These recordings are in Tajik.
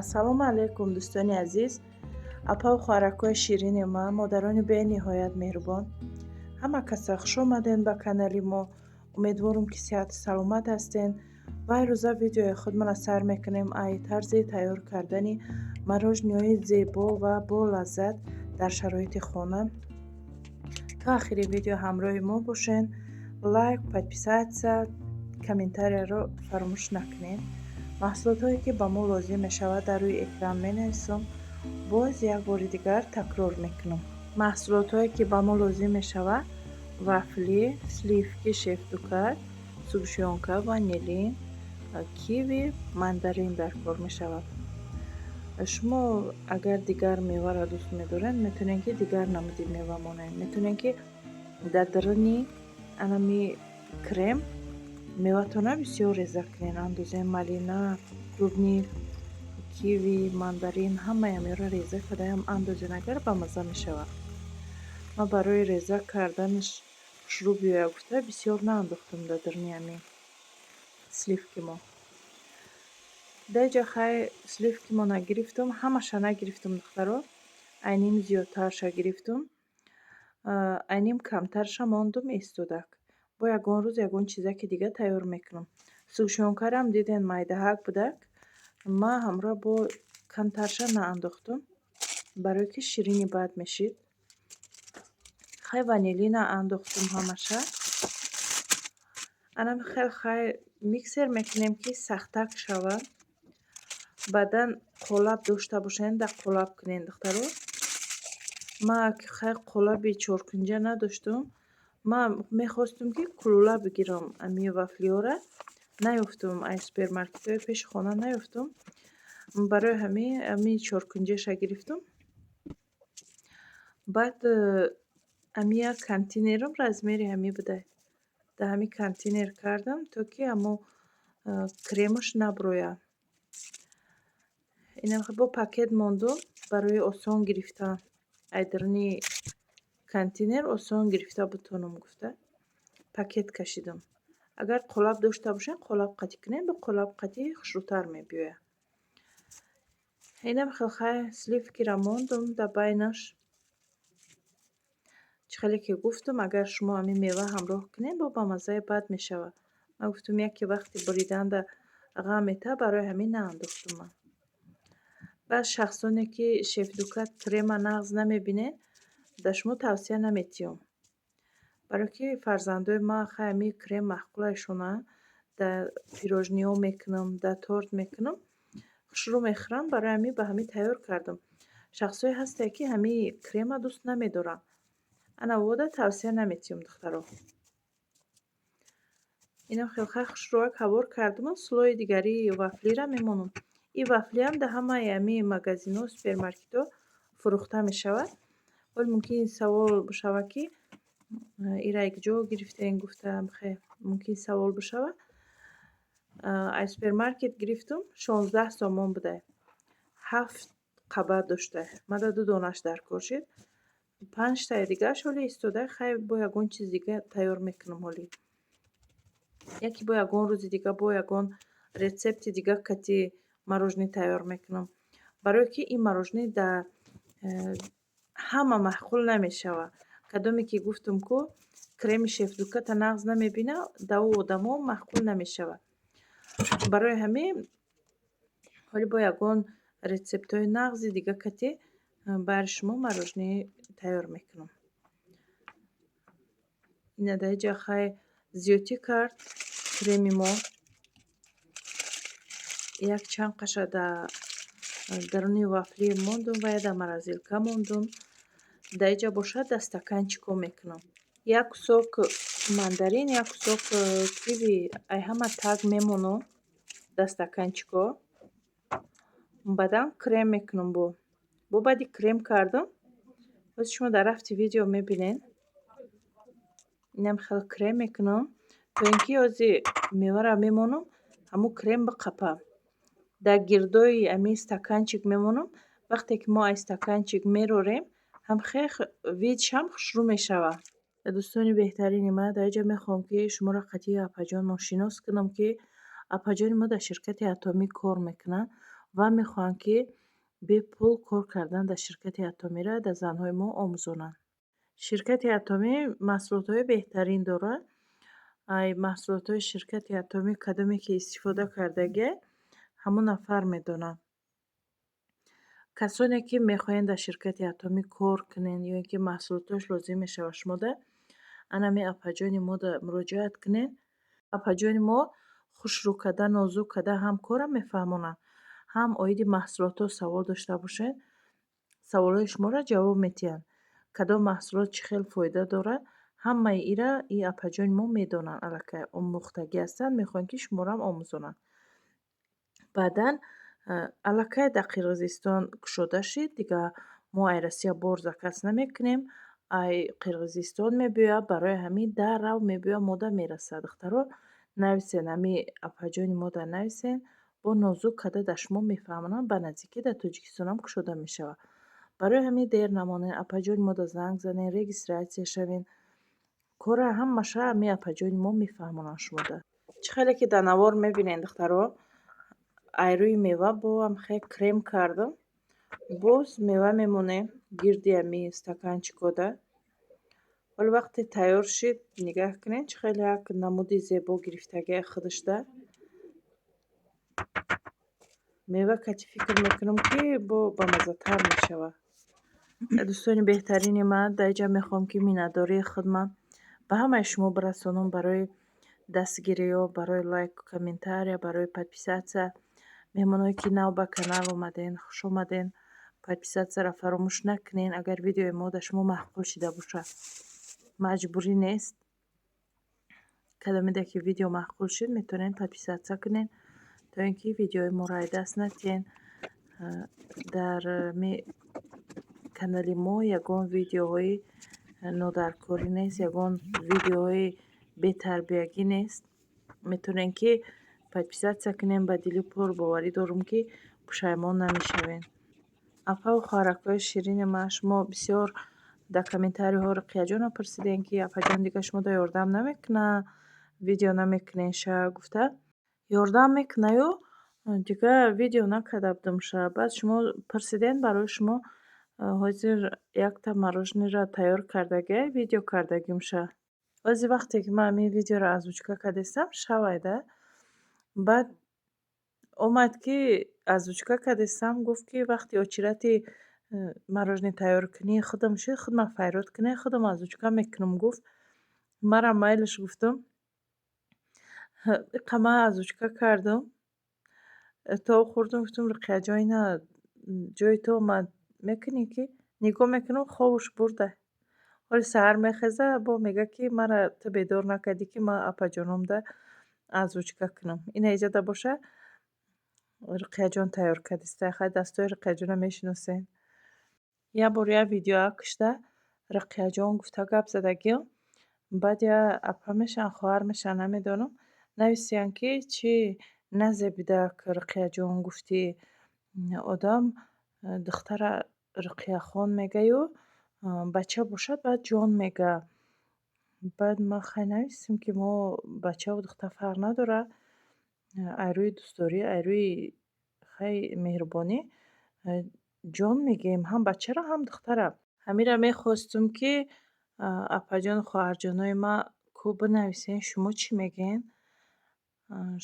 Ассалому алайкум, дӯстони азиз, апаву хоҳаракҳои ширини ман, модарони бениҳоят меҳрубон. Ҳама каса хуш омадем ба канали мо. Умедворам, ки сиҳату саломат ҳастен. Ва ирӯза видеои худмона сар мекунем ай тарзи тайёр кардани мороженое зебо ва бо лаззат дар шароити хона. То ахири видео ҳамроҳи мо бошен. Лайк, подписаться, комментарияро фаромӯш накунед. Маҳсулотҳое, ки ба мо лозим мешавад, дар рӯи экран менависам, боз як бори дигар такрор мекунам. Маҳсулотҳое, ки ба мо лозим мешавад: вафли, сливки Шеф-Дукат, сгущёнка, ванилин, киви, мандарин дар кор мешавад. Шумо агар дигар меваро дӯст медоред, метавонед, ки дигар намуди мева монед. Метавонед, ки дар даруни анами крем меватона бисёр реза кунед, андозаи малина, клубника, киви, мандарин, ҳамаи ҳаминро реза кардаам андозед, агар ба мазза мешавад. Ман барои реза карданаш хушрӯ биёяд гуфта, бисёр наандохтам дар даруни ҳамин сливки мо. Дар инҷа хай сливки мо нагирифтум, ҳамаша нагирифтум, духтаро, айним зиёдтарша гирифтум, айним камтарша мондум истодак. Бо ягон рӯз ягон чизаки дига тайёр мекунам. Сгущёнкарам диден, майдаҳак будак, ман ҳамроҳ бо камтарша наандохтум, барое ки ширини бад мешид. Хай, ванилина андохтум ҳамаша. Анам хел хай миксер мекунем, ки сахтак шавад. Баъдан қолаб дошта бошед, дар қолаб кунед, духтаро. Ман хай қолаби чоркунҷа надоштум. Ман мехостум, ки кулула бигирам ами вафлиҳоро, наёфтум, аз супермаркетҳои пеши хона наёфтум. Барои ҳамин ами чоркунҷаша гирифтум. Баъд ами як контейнерам размери ҳамин буда. Дар ҳамин контейнер кардам, то ки ҳамо кремаш наброяд. Инам бо пакет мондум барои осон гирифтан. Ай даруни контейнер осон гирифта бутонам гуфта, пакет кашидам. Агар қолаб дошта бошед, қолаб қатӣ кунед, бо қолаб қатӣ хушрӯтар мебиёяд. Инам хел хай сливкиро мондум дар байнаш. Чӣ хеле ки гуфтум, агар шумо ҳамин мева ҳамроҳ кунед, бо ба маззаи бад мешавад. Ман гуфтум, яке вақти буриданда ғам метавад, барои ҳамин наандохтум ман. Баъд шахсоне, ки Шеф-Дукат крема нағз намебинед, дар шумо тавсия наметиҳам. Барое ки фарзандои ман хай ҳамин крем маъқулашона, дар пирожниҳо мекунам, дар торт мекунам, хушрӯ мехӯранд, барои ҳамин ба ҳамин тайёр кардам. Шахсое ҳастанд, ки ҳамин крема дӯст намедоранд. Ана вода тавсия наметиҳам, духтаро. Инам хел хай хушрӯак ҳавор кардуму слои дигари вафлиро мемонам. Ин вафлиам дар ҳамаи ҳамин магазинҳо, супермаркетҳо фурӯхта мешавад. Ҳол мумкин савол бошавад, ки ира якҷо гирифтем гуфта, хе мумкин савол бошавад. Аз супермаркет гирифтум, 16 сомон буда. Ҳафт қабат дошта. Мада ду донаш дар кор шид. Панҷтаи дигааш ҳоле истода, хай бо ягон чиз дига тайёр мекунам ҳоле. Яке бо ягон рӯзи дига, бо ягон рецепти дига кати мороженое тайёр мекунам. Барое ки ин мороженое дар ҳама маъқул намешавад. Кадоме ки гуфтум, ку креми Шеф-Дуката нағз намебинад, дар ӯ одамо маъқул намешавад. Барои ҳамин ҳоле бо ягон рецептҳои нағзи дига кати бари шумо мороженое тайёр мекунам. Ина дар инҷа хай зиёдтӣ кард креми мо. Як чанд қаша дар даруни вафли мондум ва дар морозилка мондум. Дар инҷа бошад, дар стаканчикҳо мекунам. Як кусок мандарин, як кусок киви ай ҳама таг мемонам дар стаканчикҳо. Баъдан крем мекунам бо. Бо баъди крем кардам, боз шумо дар рафти видео мебинед. Инам хел крем мекунам, то ин ки ҳози меваро мемонам, ҳамун крем биқапа. Дар гирдои ҳамин стаканчик мемонам. Вақте ки мо аз стаканчик мерорем, ҳам хел видшам хушрӯ мешавад. Дӯстони беҳтарини ман, дар инҷа мехоҳам, ки шуморо қатъи апаҷонмон шинос кунам, ки апаҷони мо дар ширкати Атомӣ кор мекунанд. Ва мехоҳанд, ки бепул кор кардан дар ширкати Атомиро дар занҳои мо омӯзонанд. Ширкати Атомӣ маҳсулотҳои беҳтарин дорад. Ай маҳсулотҳои ширкати Атомӣ кадоме ки истифода кардагиай, ҳамон нафар медонад. Касоне ки мехоҳед дар ширкати Атомӣ кор кунед ё ин ки маҳсулоташ лозим мешавад шумода, анами апаҷони мода муроҷиат кунед. Апаҷони мо хушрӯ карда, нозук карда ҳам корро мефаҳмонанд, ҳам оиди маҳсулотҳо савол дошта бошед, саволҳои шуморо ҷавоб медиҳанд. Кадом маҳсулот чӣ хел фоида дорад, ҳамаи ира и апаҷони мо медонанд, аллакай омӯхтагӣ ҳастанд, мехоҳанд, ки шуморо омӯзонанд. Баъдан аллакай дар Қирғизистон кушода шид, дигар мо ай Россия бор заказ намекунем, ай Қирғизистон мебиёяд, барои ҳамин даррав мебиёяд, мода мерасад. Духтаро, нависен, ҳами апаҷони мода нависен, бо нозук карда дар шумо мефаҳмонанд, ба наздикӣ дар Тоҷикистонам кушода мешавад. Барои ҳамин дер намонед, апаҷони мода занг занед, регистрация шавед. Кора ҳамаша ҳами апаҷони мо мефаҳмонанд шумода. Чӣ хеле ки дар навор мебинед, духтаро, ай рӯи мева боам хел крем кардам. Боз мева мемонем гирди ҳами стаканчикода. Ҳоло вақте тайёр шид, нигаҳ кунед, чӣ хеле як намуди зебо гирифтагиай худашда. Мева кати фикр мекунам, ки бо бамаззатар мешавад. Дӯстони беҳтарини ман, дар инҷа мехоҳам, ки миннатдории худман ба ҳамаи шумо бирасонам барои дастгириҳо, барои лайку комментария, барои подписаться. Меҳмоное ки нав ба канал омаден, хуш омаден. Подписатьсяро фаромӯш накунед, агар видеои мо дар шумо маъқул шида бошад. Маҷбурӣ нест. Кадомеде ки видео маъқул шид, метавонед подписаться кунед, то ин ки видеои моро аз даст надиҳед. Дар канали мо ягон видеоҳои нодаркорӣ нест, ягон видеоҳои бетарбиягӣ нест. Метавонед, ки подписаться кунед, ба дили пур боварӣ дорам, ки пушаймон намешавед. Апаву хоҳаракҳои ширини ман, шумо бисёр дар комментариҳо Руқияҷонро пурсидем, ки апаҷон, дигар шуморо ёрдам намекунад, видео намекунед ша гуфта. Ёрдам мекунаю, дигар видео накарда будам ша. Баъд шумо пурсидем, барои шумо ҳозир якта мороженое тайёр кардагиай, видео кардагим ша. Ҳозир вақте ки ман ҳамин видеоро озвучка кардестам, шавайда. Баъд омад, ки озвучка кардестам, гуфт, ки вақти очереди мороженое тайёркунии худам шуд, худам фарёд кунед, худам озвучка мекунам, гуфт. Манам майлаш гуфтам. Иқа ман озвучка кардам. То хӯрдум, гуфтам: «Руқияҷон, ина ҷои ту омад, мекунӣ?» Ки нигоҳ мекунам, хобаш бурда. Ҳоли саҳар мехеза, бо мегӯяд, ки мара ту бедор накардӣ, ки ман апаҷономда озвучка кунам. Ина иҷода боша, Руқияҷон тайёр кардиста. Хай, дастои Руқияҷонро мешиносед. Як бор як видеоа кушта, Руқияҷон гуфта гап задагиам. Баъд я апа мешаванд, хоҳар мешаванд, намедонам, нависиянд, ки чӣ назебидак Руқияҷон гуфтӣ, одам духтара Руқияхон мегӯю, бача бошад, баъд ҷон мега. Баъд ман хай навистем, ки мо бачаву духтар фарқ надорад, ай рӯи дӯстдорӣ, ай рӯи хай меҳрубонӣ ҷон мегӯем ҳам бачаро, ҳам духтара. Ҳаминро мехостум, ки апаҷону хоҳарҷонои ман ку бинависен, шумо чӣ мегӯед?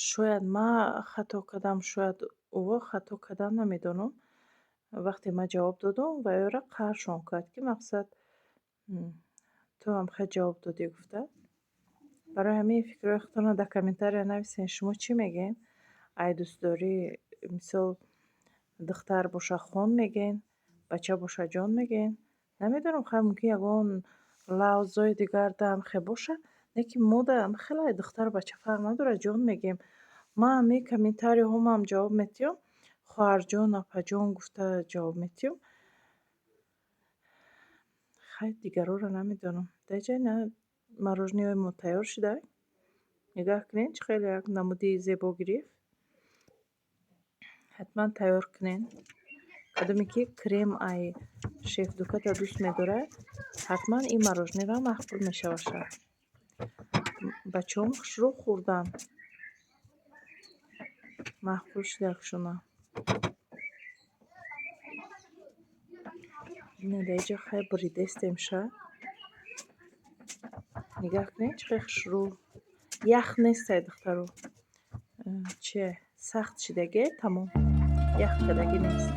Шояд ман хато кардам, шояд ӯ хато кардан, намедонам. Вақте ман ҷавоб додум, вайёра қаҳршон кард, ки мақсад ту ҳам хел ҷавоб додӣ гуфта. Барои ҳамин фикрҳои худтонро дар комментария нависен, шумо чӣ мегӯед? Ай дӯстдорӣ, мисол, духтар боша, хон мегӯед, бача боша, ҷон мегӯед? Намедонам, хай, мумкин ягон лавзҳои дигар даам хел бошад, лекин мода хеле духтару бача фарқ надорад, ҷон мегӯем. Ман ҳамин комментариҳомам ҷавоб медиҳам, хоҳарҷон, апаҷон гуфта ҷавоб медиҳам. Хай, дигарҳоро намедонам. Дар ҷа ина мороженое мо тайёр шуда. Нигаҳ кунед, чӣ хеле як намуди зебо гирифт. Ҳатман тайёр кунед. Кадоме ки крем ай Шефдуката дӯст медорад, ҳатман ин мороженое маъқул мешавад. Бачаҳом хушрӯ хӯрданд. Маъқул шудакшона. Ина дар инҷа хай буридестем ша. Нигаҳ кунед, чӣ хел хушрӯ. Ях нестай, духтаро. Чие, сахт шидаге, тамом. Ях кардагӣ нест.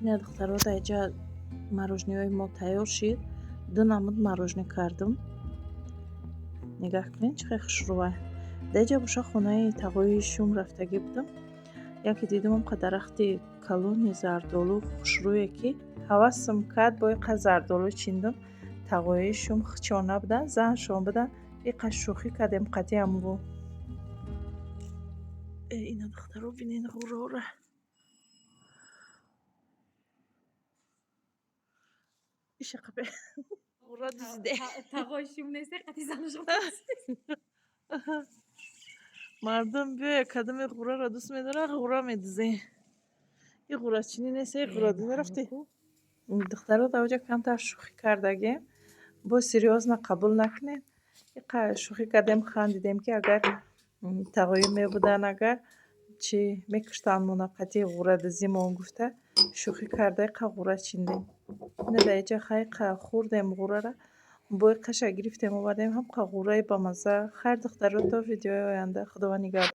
Ина, духтаро, дар инҷа мороженое мо тайёр шид. Ду намуд мороженое кардам. Нигаҳ кунед, чӣ хел хушрӯа. Дар инҷа боша хонаи тағои шум рафтагӣ будам. Яке дидам, омқа дарахти калони зардолу хушрӯе, ки ҳавасам кард, бо иқа зардолу чиндам. Тағои шум хичон набуданд, заншон буданд. Иқа шӯхӣ кардем қатъи ҳамво. Ина, духтаро, бинед ғурора. Иша қапе. Ғура дузиде. Тағои шум нест, қати занашон. Мардум биёя, кадоме ғураро дӯст медорад, ғура медузем. И ғурачинӣ нест, э ғурадузӣ рафтӣ. Духтаро, дар оҷа камтар шӯхӣ кардагем. Боз серьёзно қабул накунед. Иқа шӯхӣ кардем, хандидем, ки агар тағоӣ мебуданд, агар чӣ мекуштанд мона қатъи ғурадузимон гуфта, шӯхӣ карда иқа ғура чиндем. Ина дар инҷа хай иқа хӯрдем ғурара. Бо иқаша гирифтем, овардем, ҳамқа ғураи бамазза. Хайр, духтаро, то видеои оянда. Худованд нигаҳбон.